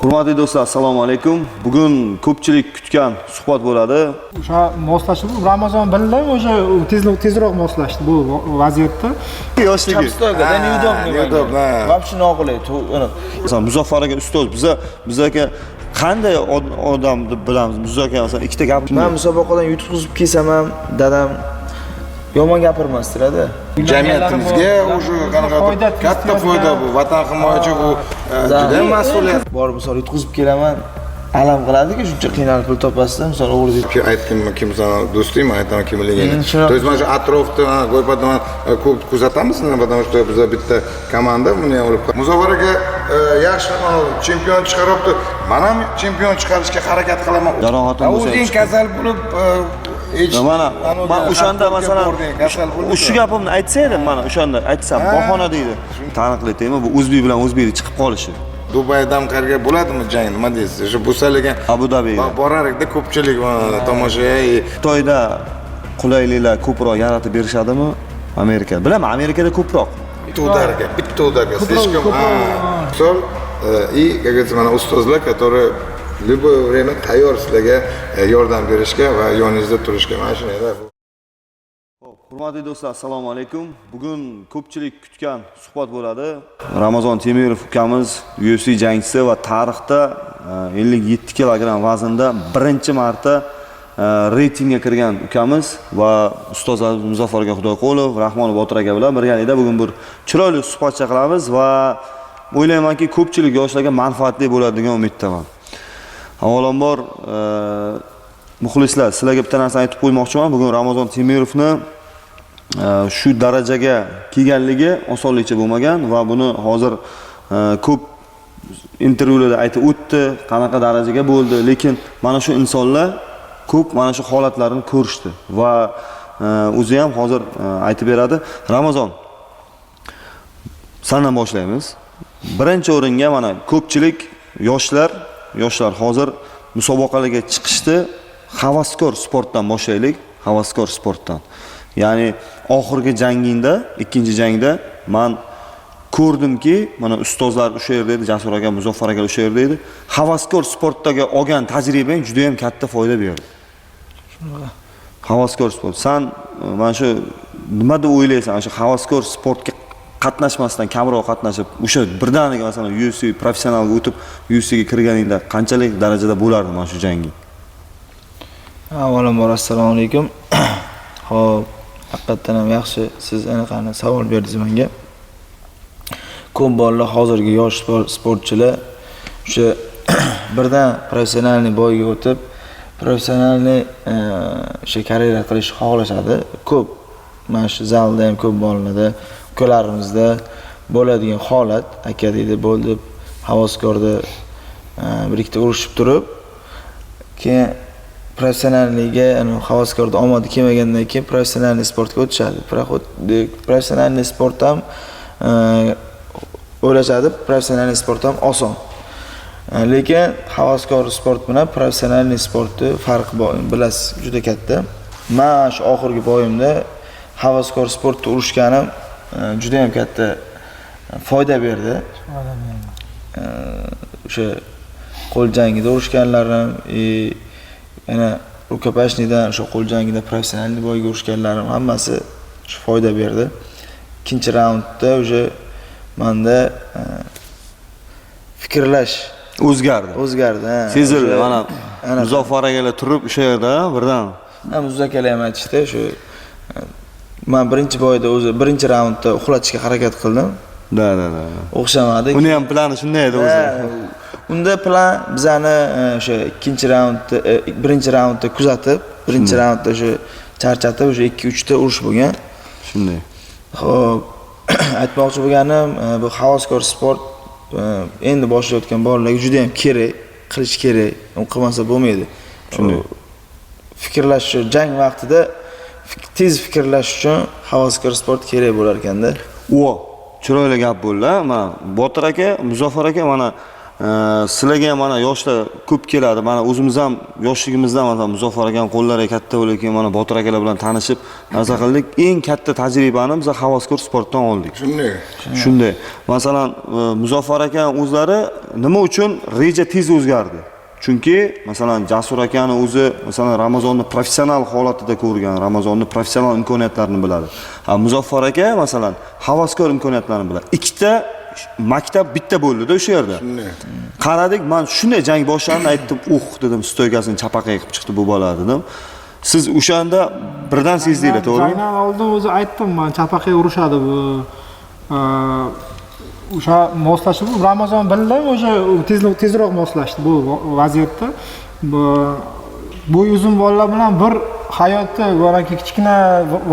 Hurmatli do'stlar, assalomu alaykum. Bugun ko'pchilik kutgan suhbat bo'ladi. O'sha moslashib, Ramazon bilan o'sha tezroq moslashdi bu vaziyatda. Yoshligi. Стойка da неудобно. Неудобно. Вообще noqulay. Masalan, Muzaffar aka ustoz, biza aka qanday odam deb bilamiz? Muzaffar aka, masalan, ikkita gap. Man musobaqadan yutqizib kelsam ham dadam yomon gapirmasdilar-da. Jamiyatimizga уже qanaqadir katta foyda bu. Vatan himoyachi bu juda ham mas'uliyat. Borib, misol, yutqizib kelaman, alam qiladi-ku, shuncha qiynalib pul topasizda, misol, o'g'ri. Kim aytdim, kim sani do'sting, man aytaman kimligini. Shunaqa. То есть mana shu atrofda go'ypada man ko'p kuzatamiz, потому что biza bitta komanda, buni ham olib. Muzaffar aka yaxshi mana chempion chiqaryapti. Man ham chempion chiqarishga harakat qilaman. Jarohatim Ha, bo'lsa ham o'zing chiqar. Kasal bo'lib, hech Mana man o'shanda, masalan, bording, kasal bo'lib. Shu gapimni aytsa edim, mana o'shanda aytsam, bahona deydi. Taniqli tema bu o'zbek bilan o'zbekni chiqib qolishi. Dubaydan qayerga bo'ladimi jang, nima deysiz? O'sha bo'lsa lekin Abu Dabida. Borar ekda ko'pchilik mana tomosha. Xitoyda qulayliklar ko'proq yaratib berishadimi? Amerika. Bilaman, Amerikada ko'proq. Bitta удар ga, bitta удар ga слишком. Misol, и, как говорится, mana ustozlar, которые любое время tayyor sizlarga yordam berishga va yoningizda turishga, mana shunday. Hurmatli do'stlar, assalomu alaykum. Bugun ko'pchilik kutgan suhbat bo'ladi. Ramazon Temirov ukamiz UFC jangchisi va tarixda 57 kilogramm vaznda birinchi marta reytingga kirgan ukamiz va ustozlarimiz Muzaffar aka Xudoyqulov, Rahmonov Botir aka bilan birgalikda bugun bir chiroyli suhbatcha qilamiz va o'ylaymanki, ko'pchilik yoshlarga manfaatli bo'ladi degan umiddaman. Avvalambor, muxlislar, sizlarga bitta narsani aytib qo'ymoqchiman. Bugun Ramazon Temirovni shu darajaga kelganligi osonlikcha bo'lmagan va buni hozir ko'p intervyularda aytib o'tdi, qanaqa darajaga bo'ldi, lekin mana shu insonlar ko'p mana shu holatlarni ko'rishdi va o'zi ham hozir aytib beradi. Ramazon, sandan boshlaymiz. Birinchi o'ringa mana ko'pchilik yoshlar hozir musobaqalarga chiqishdi. Havaskor sportdan boshlaylik, havaskor sportdan. Ya'ni oxirgi jangingda, ikkinchi jangda man ko'rdimki, mana ustozlar o'sha yerda edi, Jasur aka, Muzaffar aka o'sha yerda edi. Havaskor sportdagi olgan tajribang juda ham katta foyda berdi. Havaskor sport. San mana shu nima deb o'ylaysan? Shu havaskor sportga qatnashmasdan, kamroq qatnashib, o'sha birdaniga, masalan, UFC professionalga o'tib, UFCga kirganingda qanchalik darajada bo'lardi mana shu janging? Avvalambor, assalomu alaykum. Xo'p, haqiqatdan ham yaxshi siz anaqani savol berdingiz menga. Ko'p bolalar, hozirgi yosh sportchilar o'sha birdan профессиональный бой ga o'tib, профессиональный o'sha karyera qilishni xohlashadi. Ko'p mana shu zalda ham ko'p bolalarda, ukalarimizda bo'ladigan holat, aka deydi, bo'ldi, havaskorda bir ikkita urushib turib, keyin профессиональный ga havaskorda omadi kelmagandan keyin профессиональный sportga o'tishadi. Проход профессиональный sport ham o'ylashadi, профессиональный sport ham oson. Lekin havaskor sport bilan профессиональный sportni farqi bor, bilasiz, juda katta. Man shu oxirgi бой imda havaskor sportda urushganim juda ham katta foyda berdi. O'sha qo'l jangida urushganlarim и yana рукопашный dan o'sha qo'l jangida профессиональный бой ga urushganlarim hammasi shu foyda berdi. Ikkinchi raundda уже manda fikrlash o'zgardi. O'zgardi, ha. Sezildi O'sha- mana Anaqa. Muzaffar akalar turib o'sha yerda birdan. Ha, Muzaffar akalar ham aytishdi, shu man birinchi бой da o'zi birinchi raundda uxlatishga harakat qildim. Да. O'xshamadi. Uni ham plani shunday edi o'zi. Ha, unda plan bizani o'sha ikkinchi raundda, birinchi raundda kuzatib, birinchi raundda o'sha charchatib, o'sha 2-3 ta urush bo'lgan. Shunday. Xo'p, aytmoqchi bo'lganim, bu havaskor sport endi boshlayotgan bolalarga juda ham kerak, qilish kerak. U qilmasa bo'lmaydi. Shunday. U fikrlash, shu jang vaqtida tez fikrlash uchun havaskor sport kerak bo'lar ekanda. O, chiroyli gap bo'ldi. Mana Botir aka, Muzaffar aka, mana Sizlarga ham mana yoshlar ko'p keladi. Mana o'zimiz ham yoshligimizdan, masalan, Muzaffar akam qo'llari katta bo'lib, keyin mana Botir akalar bilan tanishib narsa qildik. Eng katta tajribani biz havaskor sportdan oldik. Shunday. Shunday. Masalan, Muzaffar akam o'zlari nima uchun reja tez o'zgardi? Chunki masalan, Jasur akani o'zi, masalan, Ramazonni professional holatida ko'rgan, Ramazonni professional imkoniyatlarini biladi. Ha, Muzaffar aka, masalan, havaskor imkoniyatlarini biladi. Ikkita maktab bitta bo'ldi-da o'sha yerda. Qaradik, man shunday jang boshlandi, aytdim, "Uh," dedim, "стойка sini chapaqay qilib chiqdi bu bola," dedim. Siz o'shanda birdan sezdinglar, to'g'rimi? Jangdan oldin o'zi aytdim man, chapaqay urushadi bu. O'sha moslashib, Ramazon bildim, o'sha tezroq moslashdi bu vaziyatda. Bu bo'y uzun bolalar bilan bir hayotda boyagi kichkina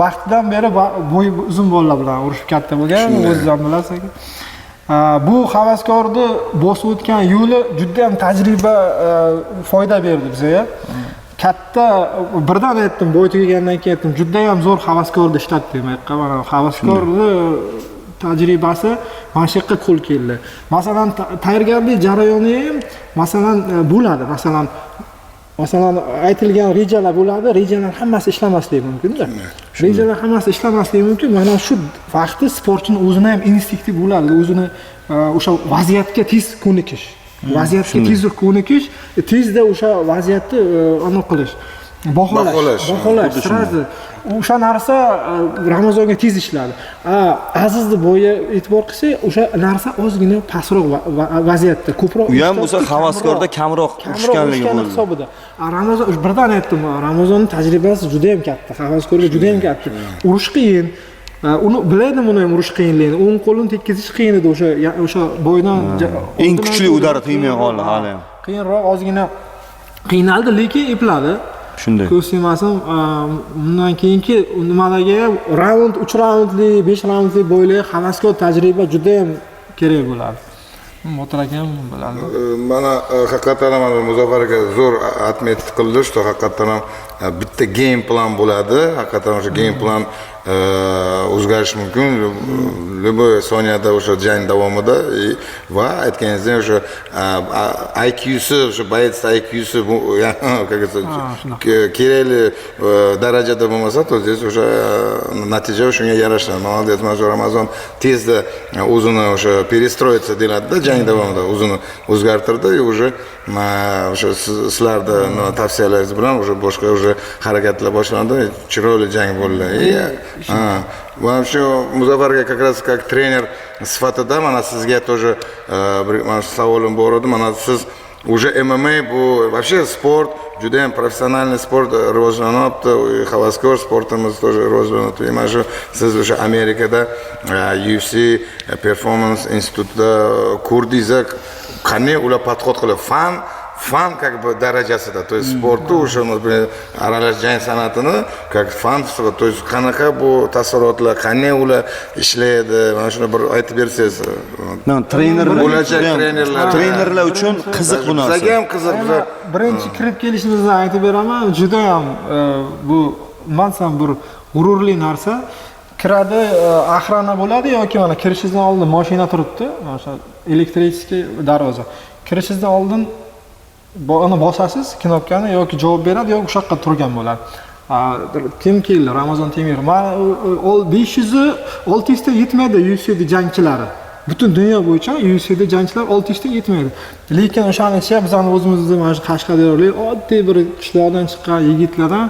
vaqtidan beri bo'y uzun bolalar bilan urushib katta bo'lgan, o'zingiz ham bilasiz aka. Bu havaskorni bosib o'tgan yo'li juda ham tajriba, foyda berdi bizga. Katta birdan aytdim, бой tugagandan keyin aytdim, juda ham zo'r havaskorni ishlatdi demak, mana havaskorni tajribasi mana shu yoqqa qo'l keldi. Masalan, tayyorgarlik jarayoni ham, masalan, bo'ladi. Masalan, aytilgan rejalar bo'ladi, rejalar hammasi ishlamasligi mumkin-da. Rejalar hammasi ishlamasligi mumkin. Mana shu vaqtda sportchini o'zini ham instinkti bo'ladi, o'zini o'sha vaziyatga tez ko'nikish. Vaziyatga tez ko'nikish, tezda o'sha vaziyatni anaqa qilish. Baholash, Baholash. Baholash, сразу. O'sha narsa Ramazonga tez ishladi. A, Azizni bo'yi e'tibor qilsak, o'sha narsa ozgina pastroq vaziyatda, ko'proq U ham bo'lsa ishlatdi, havaskorda kamroq kamroq urushganligi urushgani bo'ldi. Hisobida. A, Ramazon birdan aytdim, Ramazonning tajribasi juda ham katta, havaskorga juda ham katta. Urush qiyin. Uni bilardim, uni ham urush qiyinligini. O'ng qo'lini tekkizish qiyin edi o'sha o'sha бой dan Eng oldin kuchli aytdim, удар i tegmay qoldi hali ham. Qiyinroq, ozgina qiynaldi, lekin epladi. Shunday. Ko'z tegmasin, undan keyingi nimadagi raund, 3 raundli, 5 raundli бой lar havaskor tajriba juda ham kerak bo'ladi. Botir akam biladi. Mana haqiqatdan ham mana Muzaffar aka zo'r отметить qildi, что haqiqatdan ham bitta game plan bo'ladi, haqiqatdan o'sha game plan o'zgarishi mumkin любой soniyada o'sha jang davomida. И va aytganingizdek, o'sha IQsi, o'sha боец IQsi bu, как говорится, Shunaqa. Kerakli darajada bo'lmasa, то здесь уже natija shunga yarasha. Молодец, mana shu Ramazon tezda o'zini o'sha перестроиться deyiladida, jang davomida o'zini o'zgartirdi и уже o'sha sizlarni nima tavsiyalaringiz bilan уже boshqa уже harakatlar boshlandi, chiroyli jang bo'ldi. И mana shu Muzaffarga как раз как trener sifatida mana sizga тоже bir mana shu savolim bor edi. Mana siz уже MMA, bu вообще sport, juda ham профессиональный sport rivojlanyapti, havaskor sportimiz тоже rivojlanyapti. И mana shu siz o'sha Amerikada UFC Performance institutida ko'rdingiz, qanday ular подход qilib, fan как бы darajasida, то есть sportni o'sha, например, aralash jang san'atini как fan, то есть qanaqa bu taassurotlar, qanday ular ishlaydi, mana shuni bir aytib bersangiz. No, trenerlar Bo'lajak judayam- trenerlar. Trenerlar uchun qiziq bu narsa. Bizga ham qiziq, biza Birinchi kirib kelishimizdan aytib beraman, judayam bu nima desam, bir g'ururli narsa. Kiradi, охрана bo'ladi yoki mana kirishingizdan oldin mashina turibdi, mana o'sha электрический darvoza. Kirishingizdan oldin uni bosasiz knopkani, yoki javob beradi yoki o'sha yoqqa turgan bo'ladi. Kim keldi? Ramazon Temirov. Man 500 600 ta yetmaydi UFCda jangchilari. Butun dunyo bo'yicha UFCda jangchilar 600 ta yetmaydi. Lekin o'shani ichiga bizani o'zimizni mana shu Qashqadaryolik oddiy bir qishloqdan chiqqan yigitlardan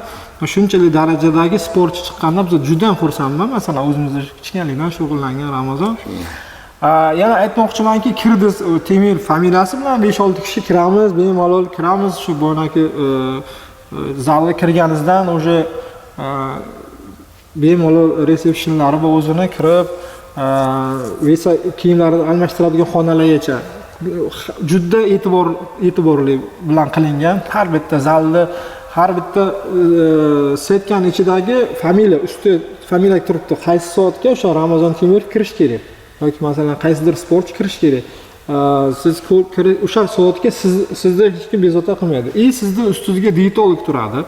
shunchalik darajadagi sportchi chiqqanda biz juda ham xursandman. Masalan, o'zimizni kichkinalikdan shug'ullangan Ramazon. Yana aytmoqchimanki, kirdi Temir familiyasi bilan 5-6 kishi kiramiz, bemalol kiramiz. Shu boyagi zalga kirganingizdan уже bemalol resepsiyonlari bor, o'zini kirib, vesa kiyimlarni almashtiradigan xonalargacha juda e'tiborli bilan qilingan. Har bitta zalni, har bitta setkani ichidagi familiya, usti familiya turibdi, qaysi soatga o'sha Ramazon Temirov kirish kerak yoki masalan qaysidir sportchi kirish kerak. Siz o'sha soatga sizni hech kim bezovta qilmaydi. И sizni ustingizga dietolog turadi,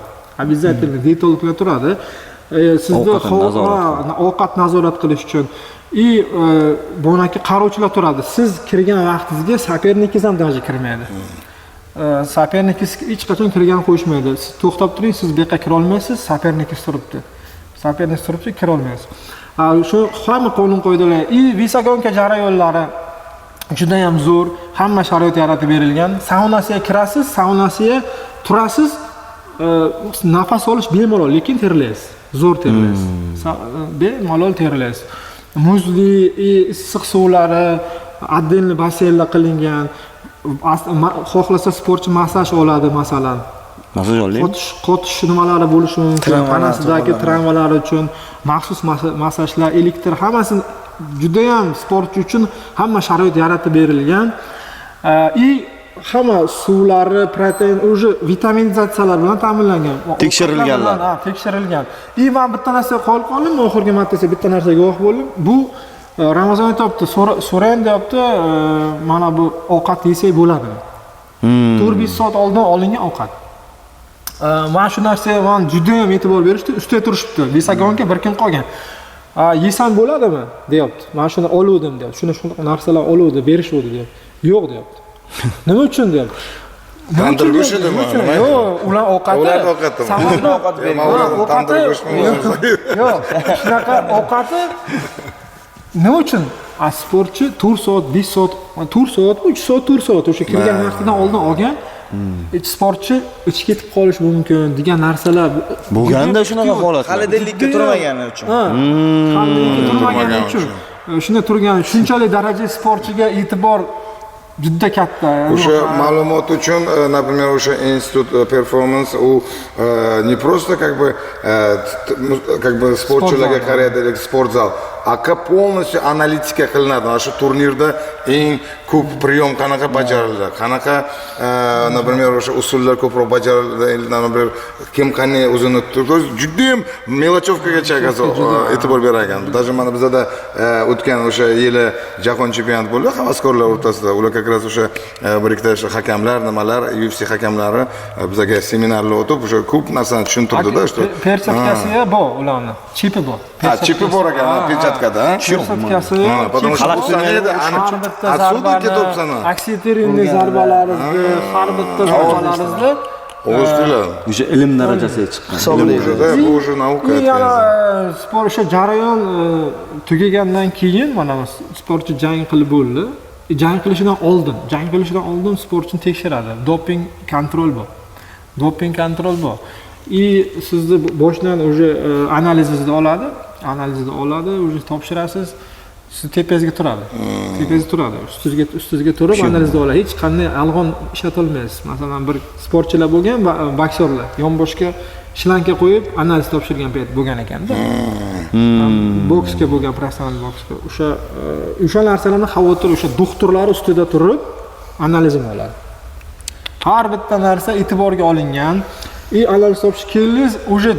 обязательно dietologlar turadi. Sizni Ovqatini nazorat ovqat nazorat qilish uchun. И bunaki qarovchilar turadi. Siz kirgan vaqtingizga соперник ingiz ham даже kirmaydi. Соперник ingiz hech qachon kirgani qo'yishmaydi. Siz to'xtab turing, siz bu yoqqa kira olmaysiz, соперник ingiz turibdi. Соперник turibdi, kira olmaysiz. Shu hamma qonun qoidalar и весогонка jarayonlari juda ham zo'r, hamma sharoit yaratib berilgan. Saunasiga kirasiz, saunasiga turasiz, nafas olish bemalol, lekin terlaysiz. Zo'r terlaysiz. Bemalol terlaysiz. Muzli и issiq suvlari, отдельный basseynlar qilingan. Xohlasa sportchi massaj oladi, masalan. Massaj oldingmi? Qotish nimalari bo'lishi mumkin. Travmalar Tanasidagi uchun. Travmalar uchun maxsus massajlar, elektr, hammasi, judayam sportchi uchun hamma sharoit yaratib berilgan. И hamma suvlari protein, уже vitaminizatsiyalar bilan ta'minlangan. Tekshirilganlar. Ha, tekshirilgan. И man bitta narsaga qoyil qoldim, oxirgi marta esa bitta narsaga guvoh bo'ldim. Bu Ramazon aytyapti, so'rayin deyapti, mana bu ovqat yesak bo'ladimi? 4-5 soat oldin olingan ovqat. Mana shu narsaga man judayam e'tibor berishdi, ustida turishibdi. Весогонка bir kun qolgan. Yesam bo'ladimi, deyapti. Mana shuni oluvdim, deyapti. Shuni shunaqa narsalar oluvdi, berishuvdi, deyapti. Yo'q, deyapti. Nima uchun, deyapti. Nima Tandir uchun go'shtimi? deyapti? Nima uchun? Nima? Yo'q, ular ovqati. Ularni ovqatimi? Samarni Ovqat Yo'q, man ularni ovqati tandir go'shtini Yo'q, shunaqa ovqati nima uchun? A sportchi 4 soat, 5 soat, 4 soatmi, 3 soat, 4 soat o'sha kirgan vaqtidan oldin olgan. Sportchi ichi ketib qolishi mumkin degan narsalar Bo'lganda shunaqa holatlar. Холодильник ka turmagani uchun. Ha, холодильник ka turmagani Turmagani uchun. Shunday turgan, shunchalik daraja sportchiga e'tibor juda katta. O'sha ma'lumot uchun, например, o'sha institut performance u не просто как бы ну, как бы sportchilarga Sport qaraydi, sport zal, а полностью analitika qilinadi. Mana shu turnirda eng ko'p прием qanaqa bajarildi, qanaqa, например, o'sha usullar ko'proq bajarildi, например, kim qanday o'zini tutdi, то есть judayam мелочёвка gacha e'tibor berar ekan. Даже mana bizada o'tgan o'sha yili jahon chempionati bo'ldi havaskorlar o'rtasida. Ular как раз o'sha bir ikkita o'sha hakamlar, nimalar, UFC hakamlari bizaga seminarlar o'tib, o'sha ko'p narsani tushuntirdida, что Перчатка si bor ularni, chipi bor. Ha, chipi bor ekan, ha, перчатка da, ha? Перчатка si. Ha, потому что Xalaqit edi, har bitta отсюда zarbani, ketyapsan. Аксельбантный zarbalaringizni, har bitta zarbalaringizni O'z tili. O'sha ilm darajasiga chiqqan. Hisoblaydi. O'shada bu уже наука. И yana sport o'sha jarayon tugagandan keyin, mana sportchi jang qilib bo'ldi. Jang qilishidan oldin sportchini tekshiradi. Doping контроль bor. Doping контроль bor. И sizni boshidan уже analizingizni oladi, analizni oladi, уже topshirasiz. Siz tepangizga turadi. Tepangizga turadi. Ustingizga turib analizni oladi. Hech qanday yolg'on ishlatilmaysiz. Masalan, bir sportchilar bo'lgan, boksyorlar yonboshga шланга qo'yib analiz topshirgan payt bo'lgan ekanda. Boksga bo'lgan, professional boksga. O'sha narsalarni xavotir, o'sha doktorlar ustida turib analizini oladi. Har bitta narsa e'tiborga olingan. И analiz topshirib keldingiz, уже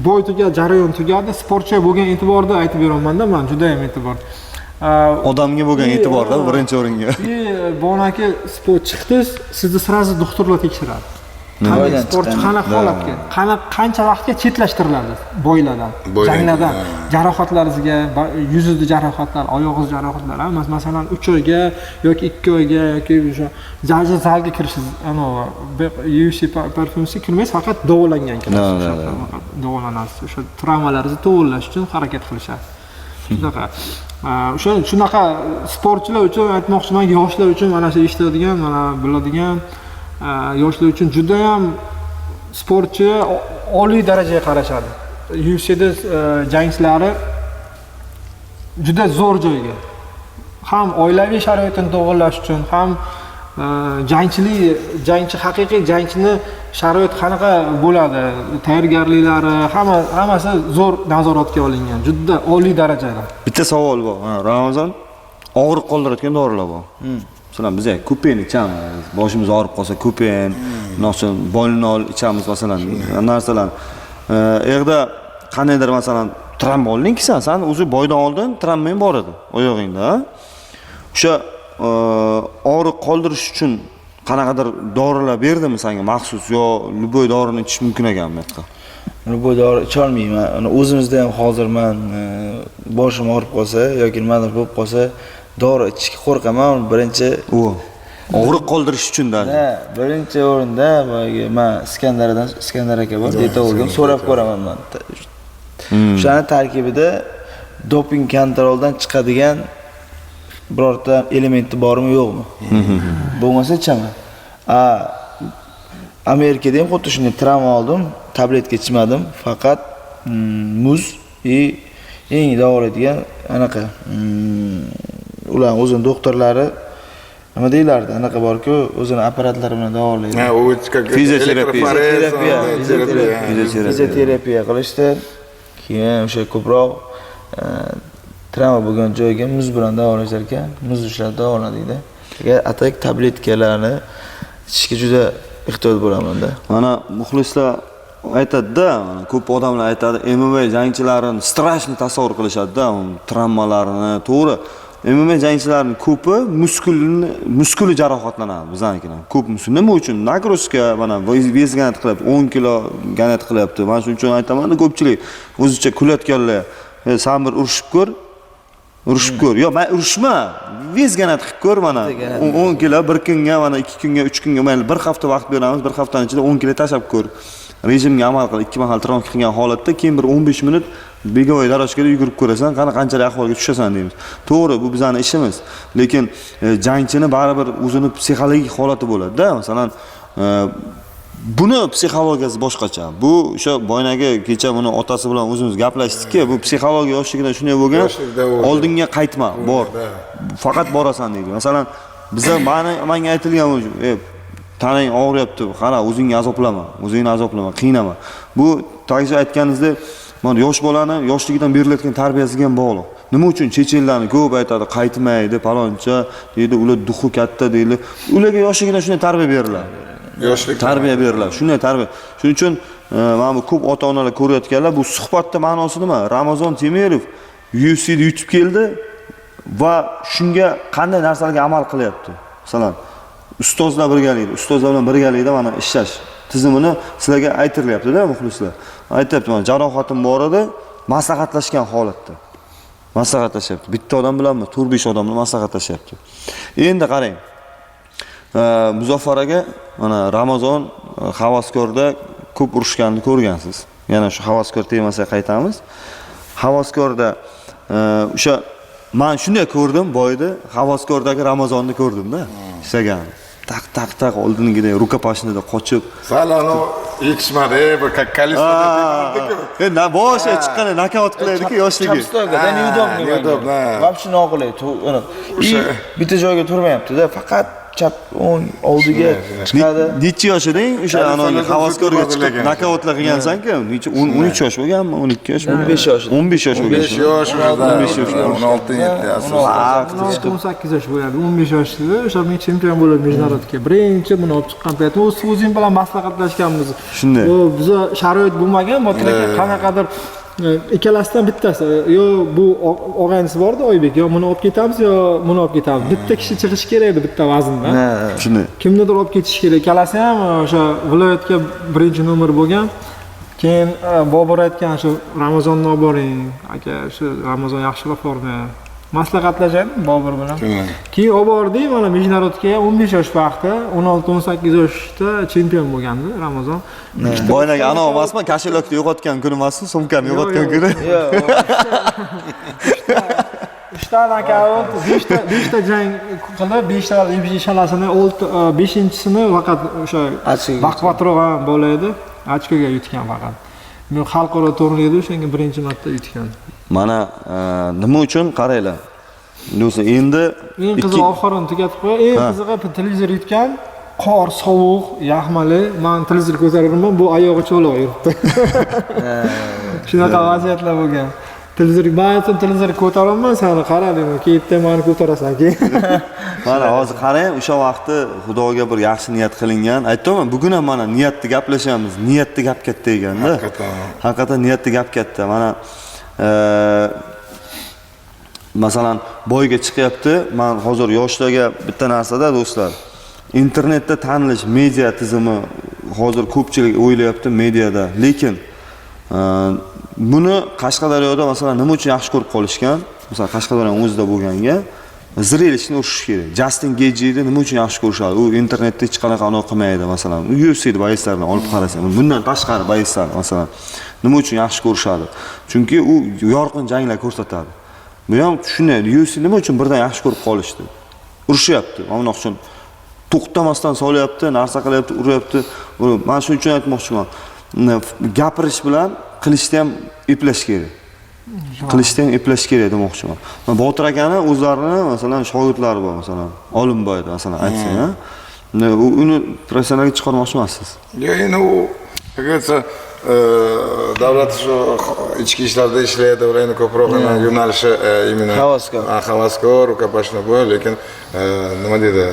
бой tugadi, jarayon tugadi. Sportchiga bo'lgan e'tiborni aytib beryapmanda man, juda ham e'tibor. Odamga bo'lgan e'tiborda birinchi o'ringa. И bonaki sport chiqdingiz, sizni сразу doktorlar tekshiradi. Qanday Бой dan sportchi chiqqan. qanaqa holatga, qanaqa, qancha vaqtga chetlashtiriladi бой lardan, Бой dan, janglardan, ha. jarohatlaringizga, yuzingizni jarohatlar, oyog'ingiz jarohatlari hammasi, masalan, 3 oyga yoki 2 oyga yoki o'sha zalga kirishingiz, anavi UFC performance kirmaysiz, faqat davolangan kirasiz. Да, O'sha да. Faqat davolanasiz, o'sha travmalaringizni to'g'irlash uchun harakat qilishadi. Shunaqa. O'sha shunaqa sportchilar uchun aytmoqchiman, yoshlar uchun, mana shu eshitadigan, mana biladigan yoshlar uchun judayam sportchi oliy darajaga qarashadi. UFCda jangchilari juda zo'r joyga. Ham oilaviy sharoitini to'g'irlash uchun, ham jangchilik, jangchi, haqiqiy jangchini sharoit qanaqa bo'ladi, tayyorgarliklari, hammasi zo'r nazoratga olingan, juda oliy darajada. Bitta savol bor. Ha, Ramazon, og'riq qoldirayotgan dorilar bor. Masalan, biz kupen ichamiz, boshimiz og'rib qolsa kupen, undan Bolnol ichamiz masalan, narsalar. Yerda qandaydir, masalan, travma oldingki san, san o'zi бой dan oldin travmang bor edi oyog'ingda, ha? O'sha og'riq qoldirish uchun qanaqadir dorilar berdimi senga maxsus yo любой dorini ichish mumkin ekanmi bu yoqda? Любой dori icholmayman. Uni o'zimizda ham hozir man Boshim og'rib qolsa yoki nimadir bo'lib qolsa, dori ichishga qo'rqaman. Birinchi U og'riq qoldirish uchun даже. Ha, birinchi o'rinda boyagi man Iskandardan, Iskandar aka bor, dietologim, so'rab ko'raman man. O'shani tarkibida doping kontroldan chiqadigan birorta elementi bormi, yo'qmi? Bo'lmasa ichaman. A Amerikada ham xuddi shunday travma oldim, tabletka ichmadim, faqat muz и eng davolaydigan anaqa ularni o'zini doktorlari nima deyilardi, anaqa borku, o'zini apparatlari bilan davolaydi. Ha, u как Fizioterapiya. электрофорез, Terapiya, да, terapiya. Fizioterapiya. Fizioterapiya qilishdi. Keyin o'sha ko'proq travma bo'lgan joyga muz bilan davolashar ekan, muz ushlab davoladikda. А так tabletkalarni ichishga juda ehtiyot bo'lamanda. Mana muxlislar aytadi-da, mana ko'p odamlar aytadi, MMA jangchilarini страшный tasavvur qilishadi-da, travmalarini, to'g'ri. MMA jangchilarining ko'pi muskuli jarohatlanadi bizanikidan. Ko'p muskul. Nima uchun? Нагрузка, mana вес гонять qilyapti, 10 kilo гонять qilyapti. Mana shuning uchun aytaman-da, ko'pchilik o'zicha kulayotganlar, "San bir urushib ko'r, urushib ko'r. Yo'q, man urushma, вес гонять qilib ko'r mana. 10 kilo bir kunga, mana 2 kunga, 3 kunga, mayli, bir hafta vaqt beramiz, bir haftani ichida 10 kilo tashlab ko'r. Rejimga amal qil, ikki mahal тренировка qilgan holatda keyin bir 15 minut беговой дорожка da yugurib ko'rasan, qani qanchalik ahvolga tushasan deymiz. To'g'ri, bu bizani ishimiz. Lekin jangchini baribir o'zini psixologik holati bo'ladi-da. Masalan, buni psixologiyasi boshqacha. Bu o'sha boynagi kecha buni otasi bilan o'zimiz gaplashdikki, bu psixologiya yoshligidan shunday bo'lgan. Yoshlikda o'zi. Oldinga qaytma, bor. Faqat borasan deydi. Masalan, biza manga aytilgan o'zi, tanang og'riyapti, qara, o'zingni azoblama, o'zingni azoblama, qiynama. Bu также aytganingizdek, mana yosh bolani yoshligidan berilayotgan tarbiyasiga ham bog'liq. Nima uchun chechenlarni ko'p aytadi, qaytmaydi, paloncha deydi, ular дух i katta deydi. Ularga yoshligidan shunday tarbiya beriladi. Yoshlik Tarbiya beriladi, shunday tarbiya. Shuning uchun mana bu ko'p ota onalar ko'rayotganlar, bu suhbatda ma'nosi nima? Ramazon Temirov UFCda yutib keldi va shunga qanday narsalarga amal qilyapti? Masalan, ustozlar birgalikda, ustozlar bilan birgalikda mana ishlash tizimini sizlarga aytilyapti-da, muxlislar. Aytyapti, mana jarohatim bor edi, maslahatlashgan holatda. Maslahatlashyapti. Bitta odam bilanmi, 4-5 odam bilan maslahatlashyapti. Endi qarang. Muzaffar aka, mana Ramazon havaskorda ko'p urushganini ko'rgansiz. Yana shu havaskor temasiga qaytamiz. Havaskorda o'sha man shunday ko'rdim, boyda havaskordagi Ramazonni ko'rdim-da, ishlaganini. Taq taq taq oldingidek рукопашный da qochib. Sal anavi yetishmadi, bir как колесо. Na boshi chiqqanda nokaut qilaydi-ku yoshligi. Chap стойка da неудобный. Неудобно. Вообще noqulay. И bitta joyga turmayapti-da, faqat chap, o'ng, oldiga chiqadi. Necha yosh eding o'sha anavi havaskorga chiqib nokautlar qilgansan-ku? Necha, 10, 13 yosh bo'lganmi? 12 yosh? 15 yosh. 15 yosh bo'lgan. 15 yosh, 15 yosh. 16 yetti asosan. 18 yosh bo'ladi, 15 yoshida o'sha men chempion bo'lib международ ga birinchi buni olib chiqqan paytim o'z o'zing bilan maslahatlashganmiz. Shunday. Bu biza sharoit bo'lmagan, Botir aka, qanaqadir ikkalasidan bittasi, yo bu og'aynisi bordi Oybek, yo buni olib ketamiz, yo buni olib ketamiz. Bitta kishi chiqishi kerak edi bitta vazndan. Shunday. Kimnidir olib ketish kerak. Ikkalasi ham o'sha viloyatga birinchi nomer bo'lgan. Keyin Bobur aytgan, shu Ramazonni olib boring aka, shu Ramazon yaxshiroq forma. Maslahatlashadi Bobur bilan. Keyin olib bordik mana международ ga ham, 15 yosh vaqti, 16-18 yoshda chempion bo'lgandi Ramazon. Boyagi anavi emasmi, кошелёк ni yo'qotgan kuni emasmi, sumkani yo'qotgan kuni? Yo'q. Uchta nokaut, beshta jang qilib, beshta beshalasini, olti, beshinchisini faqat o'sha Ochkoga. Baquvvatroq ham bola edi, ochkoga yutgan faqat. Men xalqaro turnirda o'shanga birinchi marta yutgan. Mana nima uchun qaranglar. Do'stlar, endi Eng qizig'i, oxirini tugatib qo'y. Eng qizig'i, televizor yutgan, qor, sovuq, yaxmali. Man televizor ko'taribman, bu oyog'i cho'loq yuribdi. Shunaqa vaziyatlar bo'lgan. Televizor, man aytdim, televizor ko'taraman, sani qara dedim, keyin mani ko'tarasan keyin. Mana hozir qarang, o'sha vaqtda Xudoga bir yaxshi niyat qilingan. Aytdimmi, bugun ham mana niyatni gaplashyapmiz. Niyatni gap katta ekanda. Haqiqatan. Haqiqatan niyatni gap katta. Mana masalan, бой ga chiqyapti. Man hozir yoshlarga bitta narsada, do'stlar. Internetda tanilish, media tizimi, hozir ko'pchilik o'ylayapti mediada, lekin Buni Qashqadaryoda masalan nima uchun yaxshi ko'rib qolishgan? Masalan, Qashqadaryoning o'zida bo'lganga зрелищный urishish kerak. Justin Gejini nima uchun yaxshi ko'rishadi? U internetda hech qanaqa anaqa qilmaydi masalan. UFC боец larini olib qarasak, bundan tashqari боец lar masalan nima uchun yaxshi ko'rishadi? Chunki u yorqin janglar ko'rsatadi. Bu ham shunday, UFC nima uchun birdan yaxshi ko'rib qolishdi? Urishyapti. Mana bunaqa uchun to'xtamasdan solyapti, narsa qilyapti, uryapti. Man shuning uchun aytmoqchiman. Gapirish bilan qilishni ham eplash kerak. Qilishni ham eplash kerak demoqchiman. Man Botir akani o'zlarini masalan shogirdlari bor, masalan, Olimboyda masalan aytsak, ha. Uni professionalga chiqarmoqchi emassiz. Yo'q, endi u, как говорится, davlat shu ichki ishlarda ishlaydi, ular endi ko'proq yo'nalishi именно Havaskor. Havaskor, рукопашный бой, lekin nima deydi,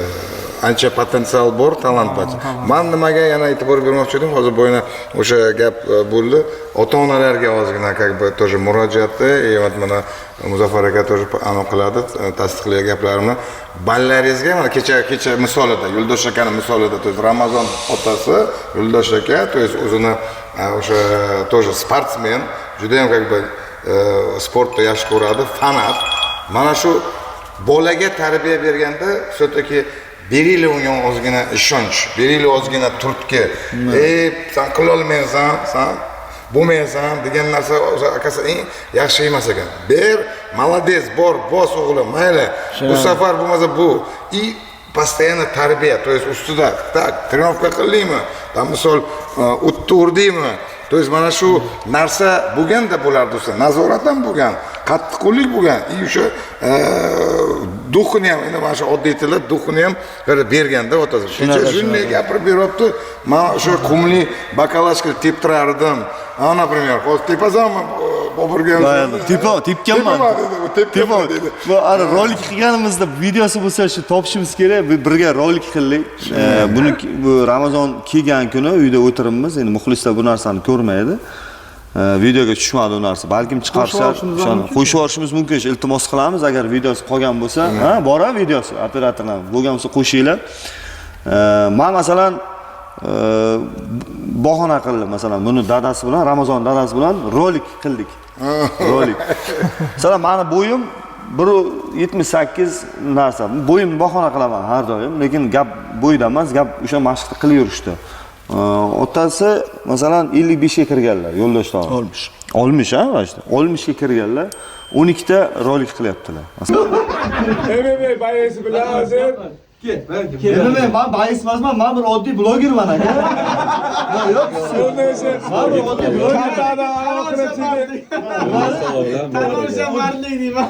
ancha potensial bor, talant bor. Man nimaga yana e'tibor bermoqchi edim, hozir boyana o'sha gap bo'ldi. Ota-onalarga ozgina как бы тоже murojaatda, и вот mana Muzaffar aka тоже anaqa qiladi, tasdiqlaydi gaplarimni. Bolalaringizga mana kecha misolida, Yo'ldosh akani misolida, то есть Ramazon otasi Yo'ldosh aka, то есть o'zini o'sha тоже sportsmen, juda ham как бы sportni yaxshi ko'radi, fanat. Mana shu bolaga tarbiya berganda все-таки beringlar unga ozgina ishonch, beringlar ozgina turtki. Ey, san qilolmaysan, san bo'lmaysan degan narsa o'zi akasi eng yaxshi emas ekan. Ber, молодец, bor, bos o'g'lim, mayli. Bu safar bo'lmasa bu. И постоянно tarbiya, то есть ustida, так, тренировка qildingmi? Там misol o'tni urdingmi? То есть mana shu narsa bo'lganda bo'lardi o'zi. Nazorat ham bo'lgan, qattiqqo'llik bo'lgan. И o'sha дух ini ham, endi mana shu oddiy tilda дух ini ham bir berganda otasi. Kecha shunday gapirib beryapti. Man o'sha qumli баклажка teptirardim. Ha, например, hozir tepasanmi Boburga? Tepa, tepganman. Tepaman dedi, u tepganman dedi. Bu ana rolik qilganimizda videosi bo'lsa shu topishimiz kerak. Bir birga rolik qildik. Buni bu Ramazon kelgan kuni uyda o'tiribmiz. Endi muxlislar bu narsani ko'rmaydi. Videoga tushmadi u narsa. Balkim chiqarishar, Qo'shib yuborishimiz o'shani mumkin. Qo'shib yuborishimiz mumkin. Iltimos qilamiz, agar videosi qolgan bo'lsa, ha, bor videosi, operatorlar bo'lgan bo'lsa qo'shinglar. Man masalan bahona qildim, masalan, buni dadasi bilan, Ramazon dadasi bilan rolik qildik. Rolik. Masalan, mani bo'yim 1,78 narsa. Bo'yimni bahona qilaman har doim, lekin gap bo'yda emas, gap o'sha mashqni qilib yurishda. Otasi masalan 55 ga kirganlar, yo'ldosh tog'a. 60. 60 ha, mana shu. 60 ga kirganlar, 12 ta rolik qilyaptilar. Masalan, MMA боец i bilan hozir MMA man боец emasman, man bir oddiy blogerman aka. Yo'q, man bir oddiy bloger. Kattadan anaqa qilib seni Mardlik deyman.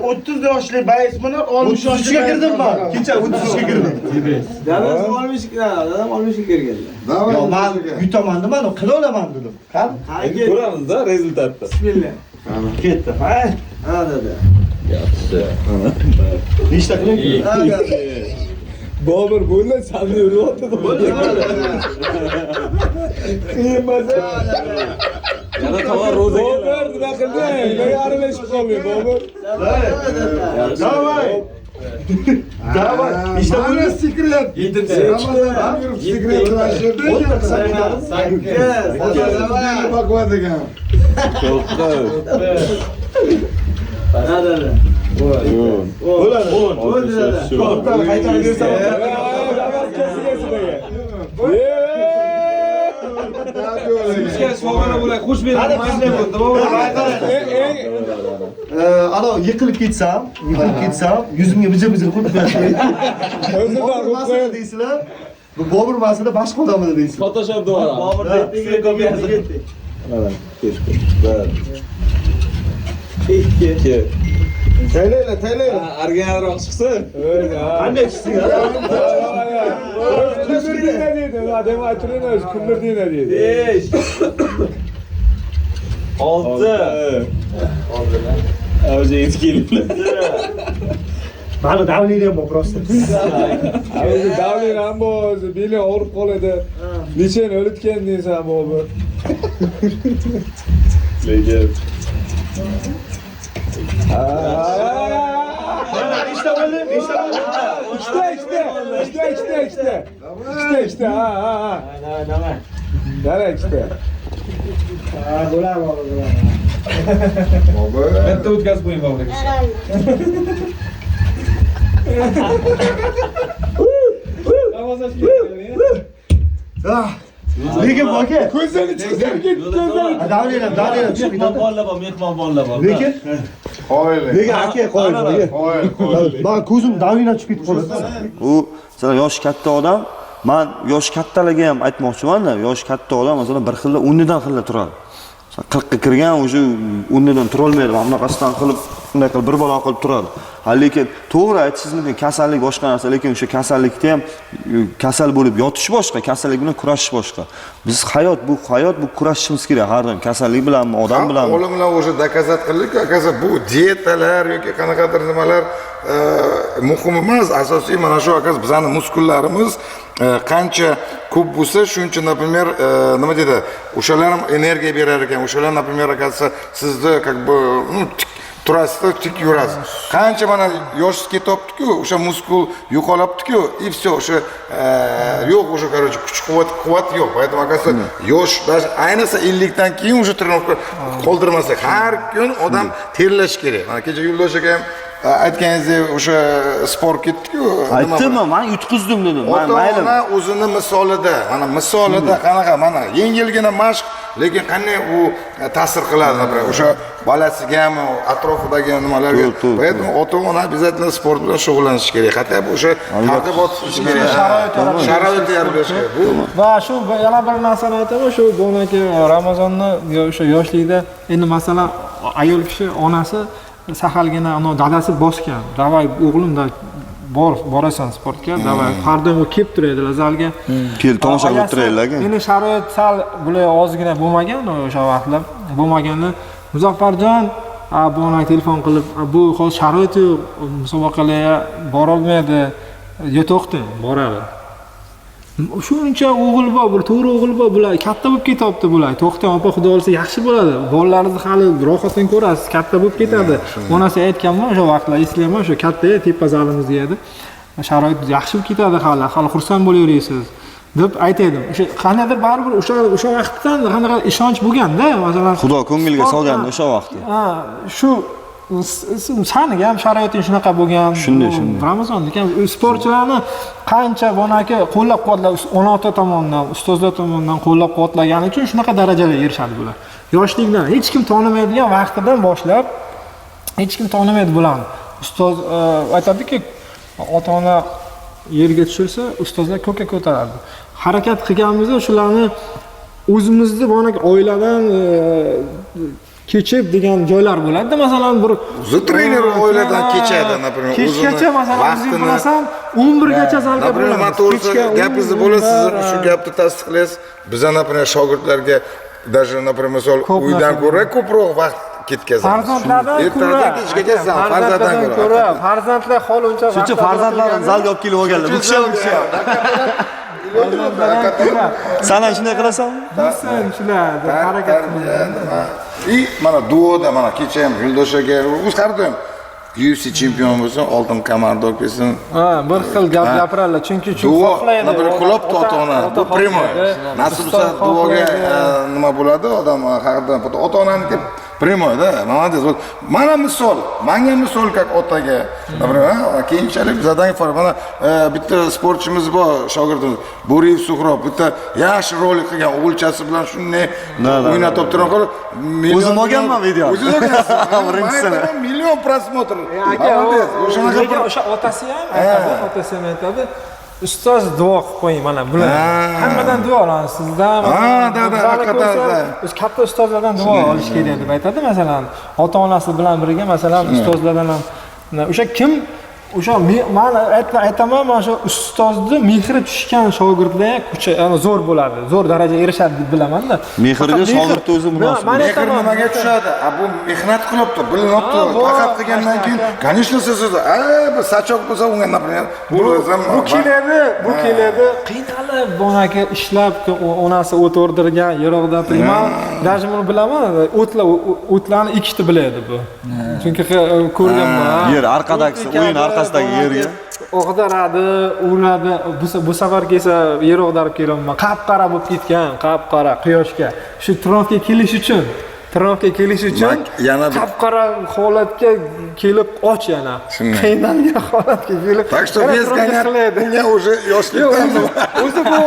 30 yoshli боец bilan 60 yoshli 33 ga kirdim man. Kecha 33 ga kirdim. Dadam 60 dadam 60 ga kirganlar. Yo'q, man yutaman demadim, qila olaman dedim. Qani? Endi ko'ramizda результат ni. Bismillah. Ketdi. Ha? Ha dada. Nechta qiling? Ha dada. Bobur bo'ldi, salni uryapti. Qiyin bo'lsa. Yana tog'a ro'za. Bobur nima qildi? Nimaga aralashib qolding, Bobur? Давай. Давай. Nechta Mana bo'ldi? секрет. Ramazon yurib секрет qilishdi. Sakkiz. Baquvvat ekan. Ha dada. Bo'ladi. Bo'ldi dada. To'xta, qaytarib bersam. Sizga. Qani Eng Ana yiqilib ketsam, yiqilib ketsam, yuzimga bijir-bijir qilib qo'yasiz. O'zidan Bobur qilib masala qo'yadi. deysizlar. Bu Bobur masala boshqa odamida deysizlar. Photoshopda boramiz. Bobur ketdik, ketdik. Ikki. Taylanglar, taylanglar. Arganroq chiqsin. Qanday chiqsin? Kuldirdinglar deydi. Adam aytib o'zi kuldirdinglar deydi. 5. 6. O'zi yetib kelibdi. Mani давление m bor просто. O'zi давление ham bor, o'zi beli og'rib qoladi. Nechani o'litgan deysan Bobur. Lekin Nechta bo'ldi? Nechta bo'ldi? Ikkita, ikkita, ikkita, ikkita, ikkita. Ikkita, ikkita, ha, ha, ha. Давай, давай. Dara ikkita. Ha, bo'ladi, bo'ladi. Bobur. Bitta o'tkazib qo'ying Bobur aka. Lekin aka, Ko'zini chiqib ketdi, ko'zlari. Davlerim, davlerim chiqib Mehmon ketadi. bolalar bor, mehmon bolalar bor. Lekin, Qoyil. lekin aka qo'y, aka. Qoyil, qoyil. Man ko'zim davlena chiqib ketib qoladi. U masalan yoshi katta odam, man yoshi kattalarga ham aytmoqchiman-da, yoshi katta odam masalan bir xilda o'rnidan xilda turadi. Masalan 40 ga kirgan o'sha o'rnidan turolmaydi, mana bunaqasidan qilib, bunday qilib bir balo qilib turadi. Ha, lekin to'g'ri aytishingiz mumkin, kasallik boshqa narsa, lekin o'sha kasallikda ham kasal bo'lib yotish boshqa, kasallik bilan kurashish boshqa. Biz hayot bu hayot bu kurashishimiz kerak har doim kasallik bilanmi, odam bilanmi? Olimlar уже доказать qildik, akaza bu dietalar yoki qanaqadir nimalar muhim emas. Asosiy mana shu akaza bizani muskullarimiz qancha ko'p bo'lsa, shuncha, например, nima deydi, o'shalar ham energiya berar ekan. O'shalar, например, akaza sizni как бы, ну, tik turasizda, tik yurasiz. Qancha mana yoshingiz ketyapti-ku, o'sha muskul yo'qolyapti-ku, и все, o'sha yo'q, o'sha, короче, kuch quvvat yo'q. Поэтому, оказывается, yosh, даже ayniqsa 50 dan keyin уже тренировка qoldirmasak, har kun odam terlash kerak. Mana kecha Yo'ldosh aka ham aytganingizdek o'sha sport ketdi-ku. Aytdimmi, man yutqizdim dedim. Man mayli. Ota-ona o'zini misolida, mana misolida qanaqa, mana yengilgina mashq, lekin qanday u ta'sir qiladi, например, o'sha bolasigami, atrofidagi nimalarga. To'g'ri, to'g'ri. Поэтому ota-ona обязательно sport bilan shug'ullanishi kerak. Hatto o'sha targ'ibot qilish kerak. Sharoit yaratish Sharoit yaratish kerak. Bu Va shu yana bir narsani aytaman, shu bo'lmaki Ramazonni o'sha yoshlikda endi masalan ayol kishi onasi sahalgina ana dadasi bosgan. Davay o'g'lim da bor, borasan sportga, davay. Har doim u kelib turadilar zalga. Kelib tomosha qilib Oyasi, turadilar. Endi sharoit sal bular ozgina bo'lmagan o'sha vaqtlar bo'lmaganda Muzaffarjon bu onaga telefon qilib, bu hozir sharoit yo'q, musobaqalarga borolmaydi. Yo to'xtang, boradi. Shuncha o'g'il bor, bir to'g'ri o'g'il bor, bular katta bo'lib ketyapti bular. To'xtang opa, xudo xohlasa yaxshi bo'ladi. Bolalaringizni hali rohatini ko'rasiz, katta bo'lib ketadi. Onasi aytganman o'sha vaqtlar eslayman, o'sha katta tepa zalimizda edi. Sharoit yaxshi bo'lib ketadi hali, hali xursand bo'laverasiz deb aytaydim. O'sha qandaydir baribir o'sha vaqtdan qanaqa ishonch bo'lganda, masalan, Xudo ko'ngilga solganda o'sha vaqtda. Ha, shu saniga ham sharoiting shunaqa bo'lgan. Shunday, shunday. Ramazonniki ham sportchilarni qancha bonaki qo'llab-quvvatlab, ona-ota tomonidan, ustozlar tomonidan qo'llab-quvvatlagani uchun shunaqa darajalarga erishadi bular. Yoshlikdan hech kim tonimaydigan vaqtidan boshlab hech kim tonimaydi bularni. Ustoz aytadiki, ota-ona yerga tushirsa, ustozlar ko'kka ko'taradi. Harakat qilganimizda shularni o'zimizni bonaki oiladan kechib degan joylar bo'ladi. Masalan, bir o'zi trener oiladan kechadi, например, kechgacha masalan o'zing bilasan, 11 gacha zalga Например, man bo'lamiz. to'g'risi Kechga gapingizni 11, bo'lasiz, 11, shu gapni tasdiqlaysiz. Biza, например, shogirdlarga даже, например, misol uydan ko'ra ko'proq vaqt ketkazamiz. Farzandlardan ko'ra, Ertadan kechgacha zal, farzanddan ko'ra. Farzandlar hol uncha Shuncha farzandlarini zalga olib kelib olganlar. Bu kishi ham, bu kishi ham. San ham shunday qilasanmi? Bilsin shular deb harakat qiladi. И mana duoda mana kecha ham Yo'ldosh aka o'zi har doim UFC chempion bo'lsin, oltin kamarda olib kelsin. Ha, bir xil gap gapiradilar, chunki shu Duo, xohlaydi. например, qulab ota-ona, bu прямой. Nasib bo'lsa duoga nima bo'ladi, odam haqiqatan ota-onaniki прямой, да, молодец. Вот mana misol, manga misol как otaga. Например, keyinchalik bizlardan farq. Mana bitta sportchimiz bor, shogirdimiz, Bo'riyev Suhrob, bitta yaxshi rolik qilgan o'g'ilchasi bilan shunday o'ynatib turgan qilib, O'zim olganman videoni. O'zingiz olgansiz. Birinchisini. Million просмотр. Aka, Молодец. O'shanaqa lekin o'sha otasi ham aytadi, otasi ham aytadi. Ustoz duo qilib qo'ying mana bular. Hammadan duo olamiz sizdan. Ha, da, da, bizlarni haqiqatan, ko'rsa, da. o'zi katta ustozlardan duo olish kerak deb aytadi masalan. Ota-onasi bilan birga masalan ustozlardan ham o'sha kim o'sha man aytaman, mana shu ustozni mehri tushgan shogirdlar kuchi, ya'ni zo'r bo'ladi, zo'r darajaga erishadi deb bilaman-da. Mehrga Faqat mehr- shogirdni o'zi munosib. Man Mehr aytaman, nimaga tushadi? A bu mehnat qilibdi, bilinibdi. Faqat qilgandan keyin, конечно, siz bu сачок bo'lsa unga, например, bu Bu keladi, bu keladi, qiynalib bonaki ishlab, onasi o't o'rdirgan, yiroqdan turib. Man даже buni bilaman, o'tlar o'tlarni ekishni biladi bu. Chunki ko'rganman. Yer arqadagisi, O't o'yin ekadi, orqasidagi bonaki yerga. Og'daradi, uradi. Bu safar kelsa yer og'darib kelyapman. Qap-qara bo'lib ketgan, qap-qara quyoshga. Shu тренировка kelish uchun, тренировка kelish uchun Yana qap-qara holatga kelib och yana. Shunday. Qiynalgan holatga kelib. Так что yana вес тренировка гонять qiladi. Unga уже yoshlikdan O'zi bu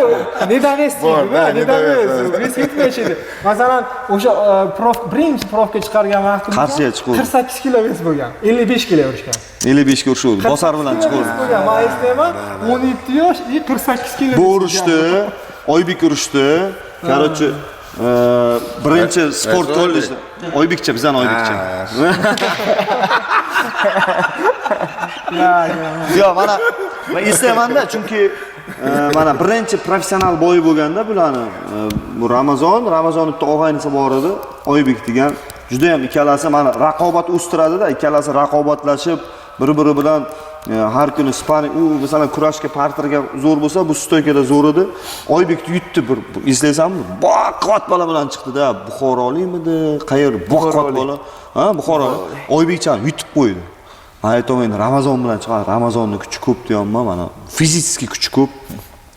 недовес Bor, deydi, да, недовес. недовес. Вес yetmaydi. Masalan, o'sha birinchi проф ga chiqargan vaqtimda Qarshiga chiquvdi. 48 kilo вес bo'lgan. 55 kilo urishgan. 55 ga urishuvdi. Bosar bilan 48 kilo chiquvdi. вес bo'lgan. Men eslayman, 17 yosh и 48 kilo Bu вес urushdi, Oybek urushdi. Короче, birinchi sport Oybek. kollejda Oybekcha, bizani Oybekcha. Ya, ya. Yo'q, mana men eslaymanda, chunki mana birinchi professional бой i bo'lganda bularni bu Ramazon bitta og'aynisi bor edi, Oybek degan. Juda ham ikkalasi mana raqobat o'stiradida, ikkalasi raqobatlashib, bir-biri bilan har kuni спарринг, u masalan kurashga, parterga zo'r bo'lsa, bu стойка da zo'r edi. Oybekni yutdi bir, eslaysanmi? Baquvvat bola bilan chiqdi-da, Buxorolikmidi, qayer baquvvat bola. Ha, Buxorolik. Oybekchani yutib qo'ydi. Man aytaman, endi Ramazon bilan chiqadi. Ramazonni kuchi ko'p deyapman, mana физический kuchi ko'p.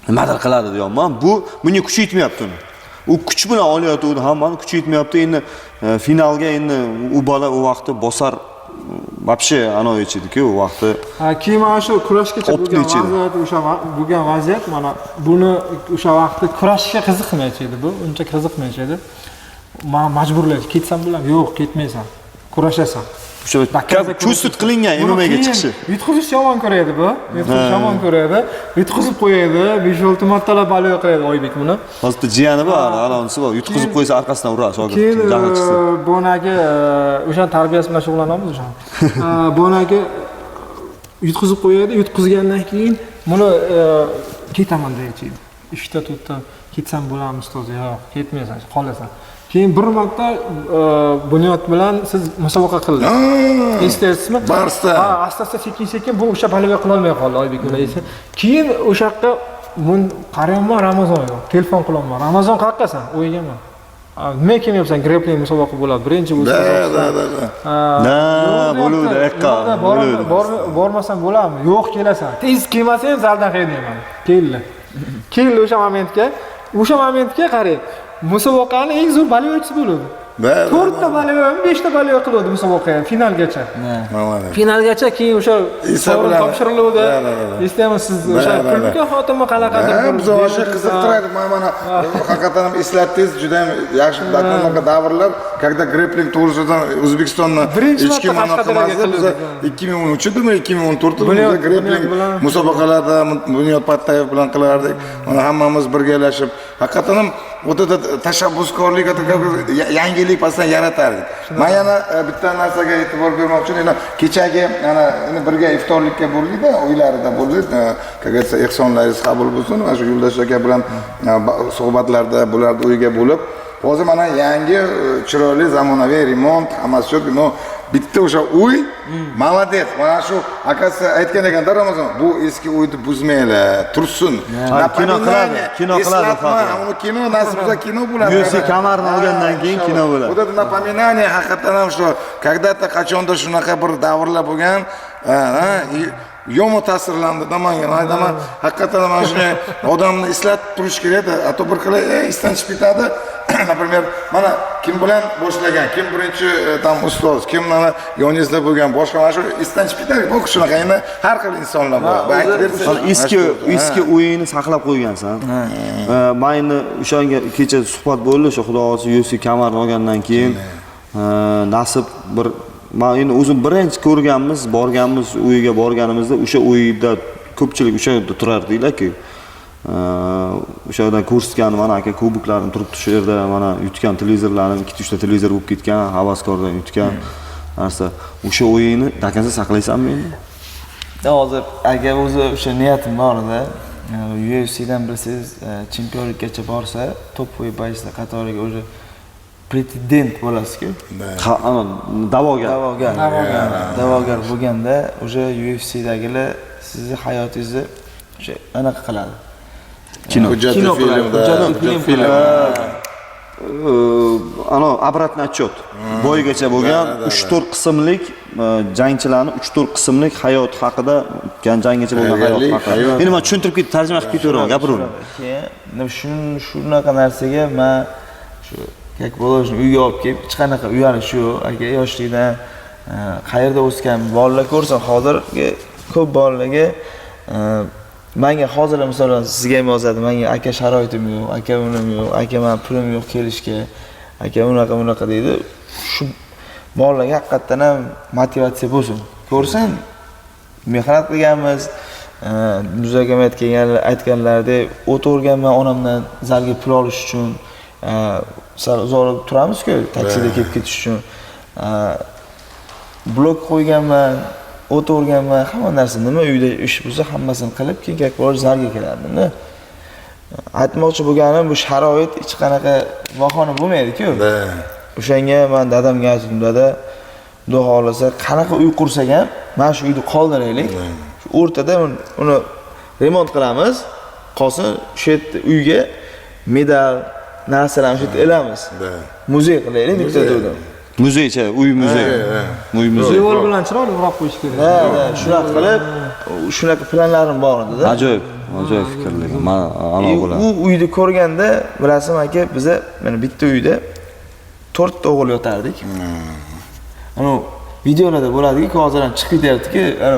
Nimadir qiladi deyapman. Bu bunga kuchi yetmayapti uni. U kuch bilan olyapti, hammani kuchi yetmayapti. Endi finalga endi u bola u vaqtda bosar вообще anavi edi-ku u vaqtda. Ha, keyin mana shu kurashgacha bo'lgan Optnichi edi. vaziyat, o'sha bo'lgan vaziyat, mana buni o'sha vaqtda kurashga qiziqmaychi edi bu, uncha qiziqmaychi edi. Man majburlash, ketsam bo'ladimi? Yo'q, ketmaysan. Kurashasan. O'sha чувствовать qilingan Buni MMA ga qiyin. chiqishi. Yutqizish yomon ko'radi bu. Yutqizish yomon ko'radi. Yutqizib qo'yadi, 5-6 martalab болевой qiladi Oybek buni. Hozir bitta jiyani bor, alonisi bor. Yutqizib qo'ysa orqasidan uradi shogird. Keyin Jahli chiqsa. Bonagi o'sha tarbiyasi bilan shug'ullanamiz o'sha. Bonagi yutqizib qo'yadi, yutqizgandan keyin buni ketaman deydi. Uchta, to'rtta ketsam bo'ladimi ustoz? Yo'q, ketmaysan, qolasan. Keyin bir marta Bunyod bilan siz musobaqa qildingiz. Eslaysizmi? Barsda. Ha, asta-asta, sekin-sekin bu o'sha болевой qilolmay qoldi Oybek bilan. Keyin o'sha yoqqa bun qarayapman, Ramazon yo'q. Telefon qilyapman. Ramazon, qayoqqasan? O'ygaman. Nima kelmayapsan? Grappling musobaqa bo'ladi. Birinchi bo'lsa. Да, да, да, да. Да, bo'luvdi, yoqqa, bo'luvdi. Bormasam bo'ladimi? Yo'q, kelasan. Tez kelmasang zaldan haydayman. Keldi. Keldi o'sha momentga. O'sha momentga qarang. Musobaqani eng zo'r болевой chisi bo'ladi. Да, да. To'rtta болевой mi, beshta болевой qiluvdi musobaqa finalgacha. Молодец. Finalgacha keyin o'sha Isa sovrin bilan- topshiriluvdi. Да, да, да, да. Eslayman, siz o'sha Да, да, да. pul mukofotimi qanaqadir Ha, bir biz o'sha berildi. qiziqtiradi. Mana haqiqatan ham eslatdingiz, juda ham yaxshi bunaqa davrlar, когда grappling to'g'risida O'zbekistonni Birinchi hech kim marta anaqa Qashqadaryoga qilmasdi. Biza qiluvdik. 2013 idimi, 2014 idimi, Bunyod- biza grappling Bunyod bilan. musobaqalarda Bunyod Pattayev bilan qilardik. Mana hammamiz birgalashib, haqiqatan ham вот этот tashabbuskorlik, это как yangilik постоянно yaratardik. Man yana bitta narsaga e'tibor bermoqchi edim. Kechagi mana endi birga iftorlikka bo'ldikda, uylarida bo'ldik. Как говорится, ehsonlaringiz qabul bo'lsin. Mana shu Yo'ldosh aka bilan suhbatlarda bularni uyiga bo'lib, hozir mana yangi chiroyli zamonaviy remont, hammasi shu, но bitta o'sha uy, молодец. Mana shu akasi aytgan ekanda Ramazon, bu eski uyni buzmanglar, tursin. Ha, kino qiladi, kino qiladi Eslatma, hozir. uni kino nasib bo'lsa kino bo'ladi. UFC kamarni olgandan keyin kino bo'ladi. Вот это напоминание haqiqatdan ham, что когда-то qachondir shunaqa bir davrlar bo'lgan, ha, и yomon ta'sirlandi manga. Man aytaman, haqiqatdan ham mana shunday odamni eslatib turish kerakda, а то bir xil esdan chiqib ketadi. Например, mana kim bilan boshlagan, kim birinchi там ustoz, kim mana yoningizda bo'lgan, boshqa mana shu esdan chiqib ketadi. Bu shunaqa endi har xil insonlar bor. Bu aytib bersa, Hozir eski o'yinni saqlab qo'ygansan. Man endi o'shanga kecha suhbat bo'ldi, o'sha xudo xohlasa UFC kamarni olgandan keyin nasib bir man endi o'zim birinchi ko'rganmiz, borganmiz, uyiga borganimizda o'sha uyda ko'pchilik o'sha yerda turardiklar-ku. O'sha yerdan ko'rsatgan, mana aka, kuboklarim turibdi shu yerda, mana yutgan televizorlarim, ikkita uchta televizor bo'lib ketgan, havaskordan yutgan narsa. O'sha o'yinni до конца saqlaysanmi endi? Hozir aka o'zi o'sha niyatim bor edi. UFCdan bilsangiz chempionlikkacha borsa, топовый боец lar qatoriga уже претендент bo'lasiz-ku. Ha, ana, da'vogar. Da'vogar. Da'vogar bo'lganda уже UFCdagilar sizni hayotingizni o'sha anaqa qiladi. Kino. Hujjatli Kino qiladi, filmda, hujjatli film qiladi. Ano обратный отчет. Бой gacha bo'lgan 3-4 qismlik. jangchilarni 3-4 qismlik hayot haqida, o'tgan janggacha bo'lgan hayot haqida. Endi men tushuntirib ketib, tarjima qilib ketaveraman, gapiraveraman. Keyin shunaqa narsaga men shu как положено uyga olib kelib, hech qanaqa uyalish yo'q, aka, yoshlikdan qayerda o'sgan bolalar ko'rsin, hozirgi ko'p bolalarga menga hozir masalan sizga ham yozadi, menga aka sharoitim yo'q, aka unim yo'q, aka men pulim yo'q kelishga, aka unaqa bunaqa deydi. Shu bolalarga haqiqatdan ham motivatsiya bo'lsin. Ko'rsin, mehnat qilganmiz, muzokam aytganlaridek, o't o'rganman onamdan zalga pul olish uchun, sal uzoqroq turamiz-ku, taksida kelib ketish uchun. Blok qo'yganman, o't o'rganman, hamma narsa, nima uyda ish bo'lsa hammasini qilib, keyin как borib zalga kelardim-da. Aytmoqchi bo'lganim, bu sharoit hech qanaqa bahona bo'lmaydi-ku. O'shanga men dadamga aytdim, dada, Xudo xohlasa qanaqa uy qursak ham, mana shu uyni qoldiraylik. Shu o'rtada uni remont qilamiz, qolsin shu yerda uyga medal, narsalarni shu yerda ilamiz. Muzey qilaylik bitta turdan. Muzeycha, uy muzey. Uy muzey. Devor bilan chiroyli o'rab qo'yish kerak. Ha, shunaqa qilib, shunaqa planlarim bor edi-da. Ajoyib, ajoyib fikrlar. Men a'lo bo'laman. U uyni ko'rganda, bilasizmi aka, biza mana bitta uyda 4 ta o'g'il yotardik. Ana videolarda bo'ladi-ku, hozir ham chiqib ketyapti-ku, ana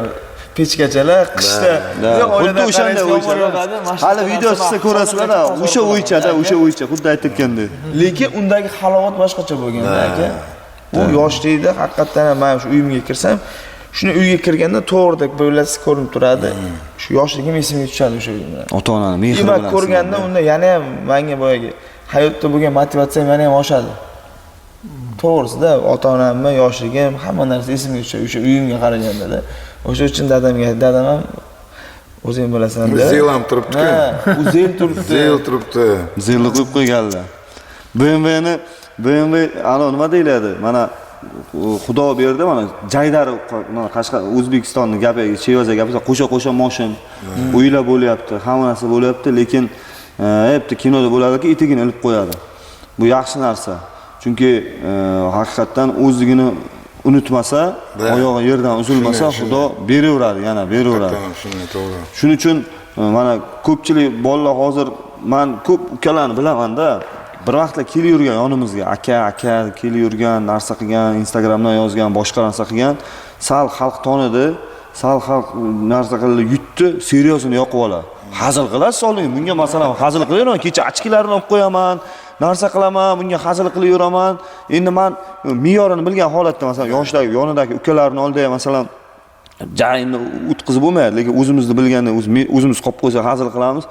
pechkachalar qishda. Xuddi o'shanda o'ychada. Hali video chiqsa ko'rasizlar, o'sha o'ychada, o'sha o'ycha, xuddi aytayotgandek. Lekin undagi halovat boshqacha bo'lganda aka. U yoshlikda haqiqatan ham men shu uyimga kirsam, shuni uyga kirganda to'g'ridek bo'lasi ko'rinib turadi. Shu yoshligim esimga tushadi o'sha uyim bilan. Ota-onani mehri bilan. Ko'rganda unda yana ham menga boyagi hayotda bo'lgan motivatsiyam yana ham oshadi. To'g'risida ota-onamni yoshligim, hamma narsa esimga tushadi o'sha uyimga qaraganda-da. O'sha uchun dadamga, dadam ham o'zing bilasan-da. Zel ham turibdi-ku. Ha, u zel turibdi. Zel turibdi. Zelni qo'yib qo'yganlar. BMW BMW ana nima deyiladi? Mana Xudo berdi, mana jaydari, mana Qashqar O'zbekistonni gapi, Chevaza gapi, qo'sha-qo'sha moshin, uylar bo'lyapti, hamma narsa bo'lyapti, lekin bitta kinoda bo'ladiki, etigini ilib qo'yadi. Bu yaxshi narsa. Chunki haqiqatdan o'zligini unutmasa, oyog'i yerdan uzilmasa, Xudo beraveradi, yana beraveradi. Shunday, to'g'ri. Shuning uchun mana ko'pchilik bolalar hozir, men ko'p ukalarni bilaman-da, bir vaqtlar kelib yurgan yonimizga, aka, aka kelib yurgan, narsa qilgan, Instagramdan yozgan, boshqa narsa qilgan, sal xalq tanidi, sal xalq narsa qildi, yutdi, seriozini yoqib oladi. Hazil qilasiz oling, bunga masalan hazil qilaveraman, kecha ochkilarini olib qo'yaman, narsa qilaman, bunga hazil qilaveraman. Endi men me'yorini bilgan holatda, masalan, yoshdagi yonidagi ukalarni oldida masalan jangni o'tkazib bo'lmaydi, lekin o'zimizni bilganda o'zimiz qolib qo'ysak hazil qilamiz.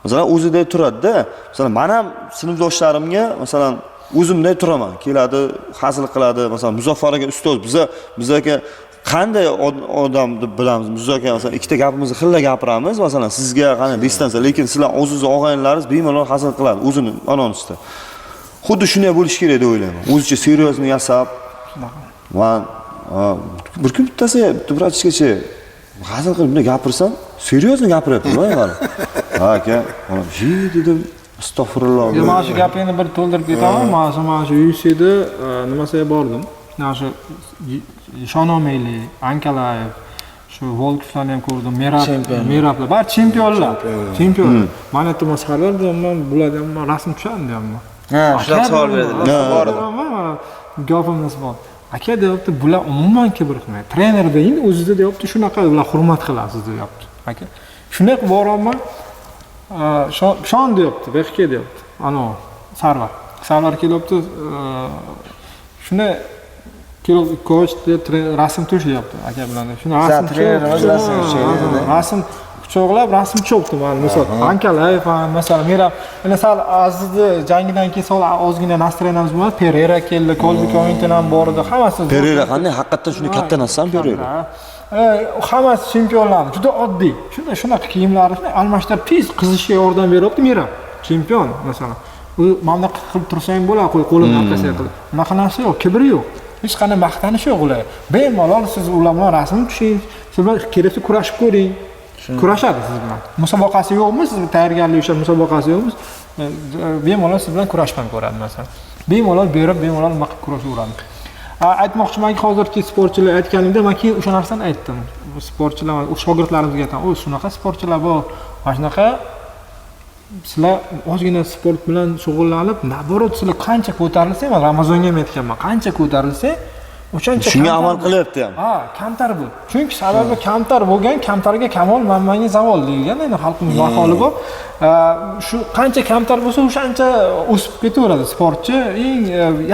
Masalan, o'zida turadi-da. Masalan, men ham sinfdoshlarimga masalan o'zimday turaman. Keladi, hazil qiladi. Masalan, Muzaffar aka ustoz, biz aka qanday odam deb bilamiz. Muzaffar aka masalan ikkita gapimizni xilla gapiramiz, masalan, sizga qanday distansiya, lekin sizlar o'zingiz og'aynilaringiz bemalol hazil qiladi, o'zini anonsida. Xuddi shunday bo'lish kerak deb o'ylayman. O'zicha seryozni yasab, man bir kun bittasi bitta vrachgacha hazil qilib bunday gapirsam, seryozni gapiryapti, mana. Ha aka, mana ji dedim, astag'firulloh. Yo, mana shu gapingni bir to'ldirib ketaman. Mana shu UFC'da nimasiga bordim. Mana shu Shonomeli, Ankalaev, shu Volkovlarni ham ko'rdim, Merablar, bari chempionlar. Chempionlar. Mana aytdim, Sarvar deyapman, bular deyapman, rasm tushadi deyapman. Ha, shunaqa savol berdilar. Bor edi. Gapimiz bor. Aka deyapti, bular umuman kibr qilmaydi. Trener deyin, o'zida deyapti, shunaqa ular hurmat qilasiz deyapti. Aka. Shunday qilib boryapman. Shon deyapti, Bexke deyapti. Ana Sarvar. Sarvar kelyapti, shunday kelib coach deb rasm tush deyapti aka bilan. Shuni rasm rasm quchoqlab rasm tushibdi mana misol Ankalaev ham, masalan, Merab, mana sal Azizni jangidan keyin sal ozgina настроениemiz bo'lmadi. Pereira keldi, Colby Covington ham bor edi, hammasi. Pereira qanday haqiqatdan shunday katta narsami Pereira? Hammasi chempionlar, juda oddiy. Shunday shunaqa kiyimlari shunday almashtirib tez qizishga yordam beryapti Merab, chempion masalan. U mana bunaqa qilib tursang bo'ladi, qo'lini orqasiga qilib. Bunaqa narsa yo'q, kibri yo'q. Hech qanday maqtanish yo'q ular. Bemalol siz ular bilan rasm tushing, siz bilan keraksa kurashib ko'ring. Kurashadi siz bilan. Musobaqasi yo'qmi? Siz tayyorgarlik o'sha musobaqasi yo'qmi? Bemalol siz bilan kurashib ham ko'radi masalan. Bemalol berib, bemalol nima qilib kurashaveradi. Aytmoqchimanki, hozirgi sportchilar aytganimda man keyin o'sha narsani aytdim. Bu sportchilar, u shogirdlarimizga aytaman, o shunaqa sportchilar bor, mana shunaqa, sizlar ozgina sport bilan shug'ullanib, наоборот, sizlar qancha ko'tarilsang, man Ramazonga ham aytganman, qancha ko'tarilsang, o'shancha Shunga kamtar amal bo'l. qilyapti ham. Ha, kamtar bo'l, chunki sababi kamtar bo'lgan kamtarga kamol, manmanga zavol deyilgan, endi xalqimiz maqoli bor. Shu qancha kamtar bo'lsa, o'shancha o'sib ketaveradi sportchi, eng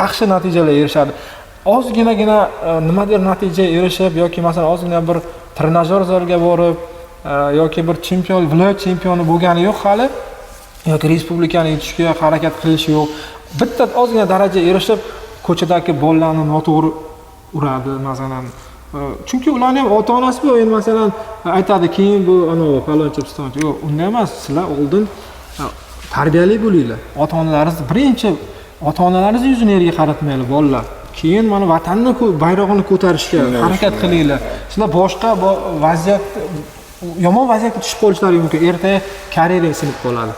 yaxshi natijalarga erishadi. Ozginagina nimadir natijaga erishib yoki, masalan, ozgina bir trenajyor zalga borib yoki bir chempion, viloyat chempioni bo'lgani yo'q hali yoki respublikani yutishga harakat qilishi yo'q, bitta ozgina darajaga erishib, ko'chadagi bolalarni noto'g'ri uradi, masalan. Chunki ularni ham ota onasi bor endi, masalan, aytadi keyin bu anavi falonchi pistonchi. Yo'q, unday emas, sizlar oldin tarbiyali bo'linglar, ota onalaringiz, birinchi ota onalaringizni yuzini yerga qaratmanglar, bolalar. Keyin mana vatanni bayrog'ini ko'tarishga harakat qilinglar. Sizlar boshqa vaziyat, yomon vaziyatga tushib qolishlari mumkin, ertaga karyerang sinib qoladi,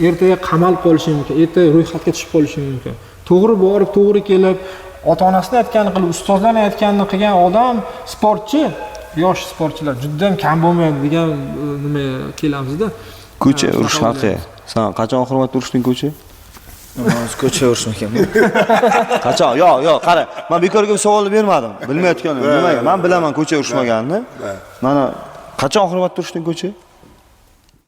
ertaga qamalib qolishi mumkin, ertaga ro'yxatga tushib qolishi mumkin. To'g'ri borib, to'g'ri kelib, ota onasini aytganini qilib, ustozlarni aytganini qilgan odam, sportchi, yosh sportchilar juda ham kam bo'lmaydi degan nima kelamizda. Ko'cha Ha, urush shunaqa haqi. San qachon oxir marta urushding ko'cha? Ko'cha urishmaganman. Qachon? Yo'q, yo'q, qara. Men bekorga bu savolni bermadim. Bilmayotganim. Nimaga? Men bilaman ko'cha urushmaganini. Mana qachon oxir marta urushding ko'cha?